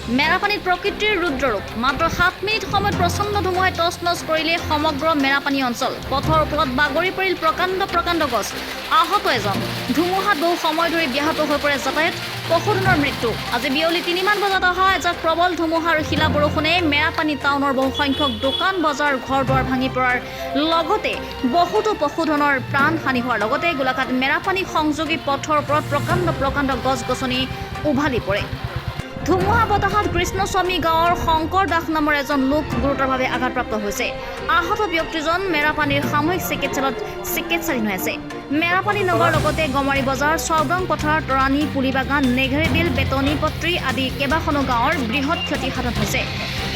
মেৰাপানীত প্ৰকৃতিৰ ৰুদ্ৰৰূপ। মাত্ৰ 7 মিনিট সময়ত প্ৰচণ্ড ধুমুহাই তছনছ কৰিলে সমগ্ৰ মেৰাপানী অঞ্চল। পথৰ ওপৰত বাগৰি পৰিল প্ৰকাণ্ড প্ৰকাণ্ড গছ। আহত এজন। ধুমুহাত বহু সময় ধৰি ব্যাহত হৈ পৰে যাতায়াত। পশুধনৰ মৃত্যু। আজি বিয়লি 3মান বজাত অহা এজাক প্ৰবল ধুমুহা আৰু শিলা বৰষুণে মেৰাপানী টাউনৰ বহু সংখ্যক দোকান, বজাৰ, ঘৰ দুৱাৰ ভাঙি পৰাৰ লগতে বহুতো পশুধনৰ প্ৰাণ হানি হোৱাৰ লগতে গোলাঘাট মেৰাপানী সংযোগী পথৰ ওপৰত প্ৰকাণ্ড প্ৰকাণ্ড গছ গছনি উভালি পৰে। ধুমুহা বতাহত কৃষ্ণস্বামী গাঁৱৰ শংকৰ দাস নামৰ এজন লোক গুৰুতৰভাৱে আঘাতপ্ৰাপ্ত হৈছে। আহত ব্যক্তিজন মেৰাপানীৰ সামূহিক চিকিৎসালয়ত চিকিৎসাধীন হৈ আছে। মেৰাপানী নগৰ লগতে গমাৰী বজাৰ, চাওদাং পথাৰ, তৰাণী, পুলিবাগান, নেঘেৰিবিল, বেতনীপট্টি আদি কেইবাখনো গাঁৱৰ বৃহৎ ক্ষতি সাধন হৈছে।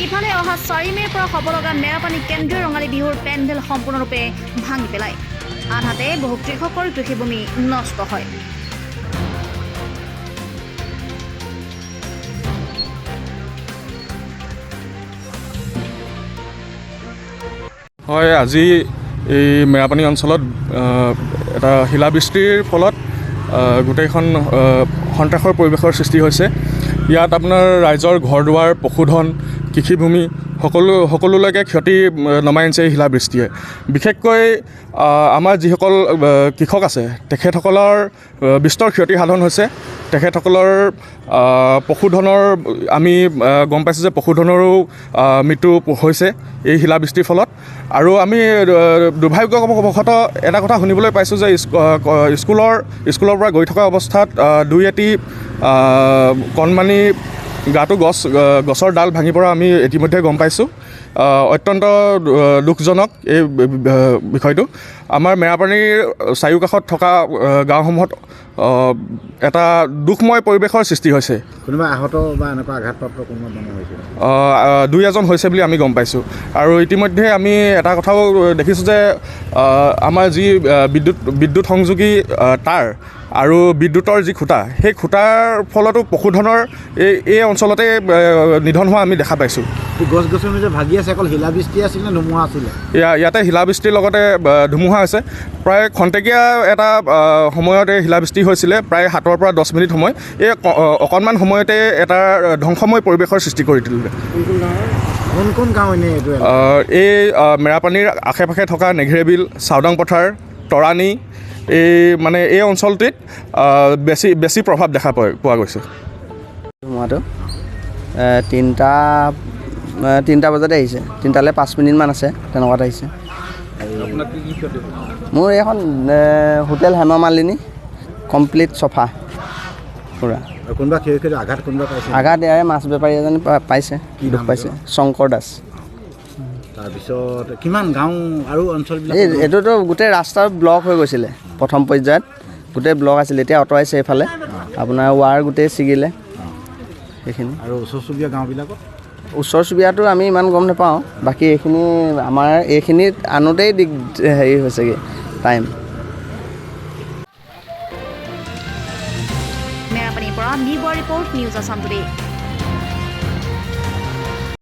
ইফালে অহা 4 মে'ৰ পৰা হ'ব লগা মেৰাপানী কেন্দ্ৰীয় ৰঙালী বিহুৰ পেণ্ডেল সম্পূৰ্ণৰূপে ভাঙি পেলায়। আনহাতে বহু কৃষকৰ কৃষিভূমি নষ্ট হয়। হয়, আজি এই মেৰাপানী অঞ্চলত এটা শিলাবৃষ্টিৰ ফলত গোটেইখন সন্ত্ৰাসৰ পৰিৱেশৰ সৃষ্টি হৈছে। ইয়াত আপোনাৰ ৰাইজৰ ঘৰ দুৱাৰ, পশুধন, কৃষিভূমি সকলোলৈকে ক্ষতি নমাই আনিছে এই শিলাবৃষ্টিয়ে। বিশেষকৈ আমাৰ যিসকল কৃষক আছে, তেখেতসকলৰ বিস্তৰ ক্ষতি সাধন হৈছে। তেখেতসকলৰ পশুধনৰ আমি গম পাইছোঁ যে পশুধনৰো মৃত্যু হৈছে এই শিলাবৃষ্টিৰ ফলত। আৰু আমি দুৰ্ভাগ্যবশতঃ এটা কথা শুনিবলৈ পাইছোঁ যে স্কুলৰ পৰা গৈ থকা অৱস্থাত দুই এটি কণমানি গাটো গছৰ ডাল ভাঙি পৰা আমি ইতিমধ্যে গম পাইছোঁ। অত্যন্ত দুখজনক এই বিষয়টো। আমাৰ মেৰাপানীৰ চাৰিওকাষত থকা গাঁওসমূহত এটা দুখময় পৰিৱেশৰ সৃষ্টি হৈছে। কোনোবা আহত বা এনেকুৱা আঘাতপ্ৰাপ্ত কোনোবা মানুহ হৈছে? দুই এজন হৈছে বুলি আমি গম পাইছোঁ। আৰু ইতিমধ্যে আমি এটা কথাও দেখিছোঁ যে আমাৰ যি বিদ্যুৎ সংযোগী তাঁৰ আৰু বিদ্যুতৰ যি খুঁটা, সেই খুঁটাৰ ফলতো পশুধনৰ এই অঞ্চলতে নিধন হোৱা আমি দেখা পাইছোঁ। গছ গছনি যে ভাগি আছে, অকল শিলাবৃষ্টি আছিল নে ধুমুহা আছিলে? ইয়াতে শিলাবৃষ্টিৰ লগতে ধুমুহা হৈছে। প্ৰায় খন্তেকীয়া এটা সময়তে শিলাবৃষ্টি হৈছিলে, প্ৰায় 7ৰ পৰা 10 মিনিট সময়। এই অকণমান সময়তে এটা ধ্বংসময় পৰিৱেশৰ সৃষ্টি কৰি তুলিলে। কোন কোন গাঁও এনেই এইটো? এই মেৰাপানীৰ আশে পাশে থকা নেঘেৰিবিল, চাওদাং পথাৰ, তৰাণী, এই মানে এই অঞ্চলটিত বেছি বেছি প্ৰভাৱ দেখা পোৱা গৈছে। ধুমুহাটো 3টা বজাতে আহিছে। 2:55মান আছে, তেনেকুৱাত আহিছে। মোৰ এইখন হোটেল হেমা মালিনী কমপ্লিট চফা পূৰা। কোনোবা ক্ষয় ক্ষতি, আঘাত কোনোবা পাইছে? আঘাত ইয়াৰে মাছ বেপাৰী এজনে পাইছে। কি দুখ নাম? পাইছে শংকৰ দাস। তাৰপিছত কিমান গাঁও আৰু অঞ্চলবিলাক? এই এইটোতো গোটেই ৰাস্তা ব্লক হৈ গৈছিলে। প্ৰথম পৰ্যায়ত গোটেই ব্লক আছিলে, এতিয়া আঁতৰাইছে। এইফালে আপোনাৰ ৱায়াৰ গোটেই ছিগিলে সেইখিনি। আৰু ওচৰ চুবুৰীয়া গাঁওবিলাকত? ওচৰ চুবুৰীয়াটো আমি ইমান গম নাপাওঁ। বাকী এইখিনি আমাৰ এইখিনিত আনোতেই দিগ হেৰি হৈছেগৈ টাইম। মেৰাপানীৰ পৰা নিবুৱা ৰিপৰ্ট, নিউজ আছাম টুডে।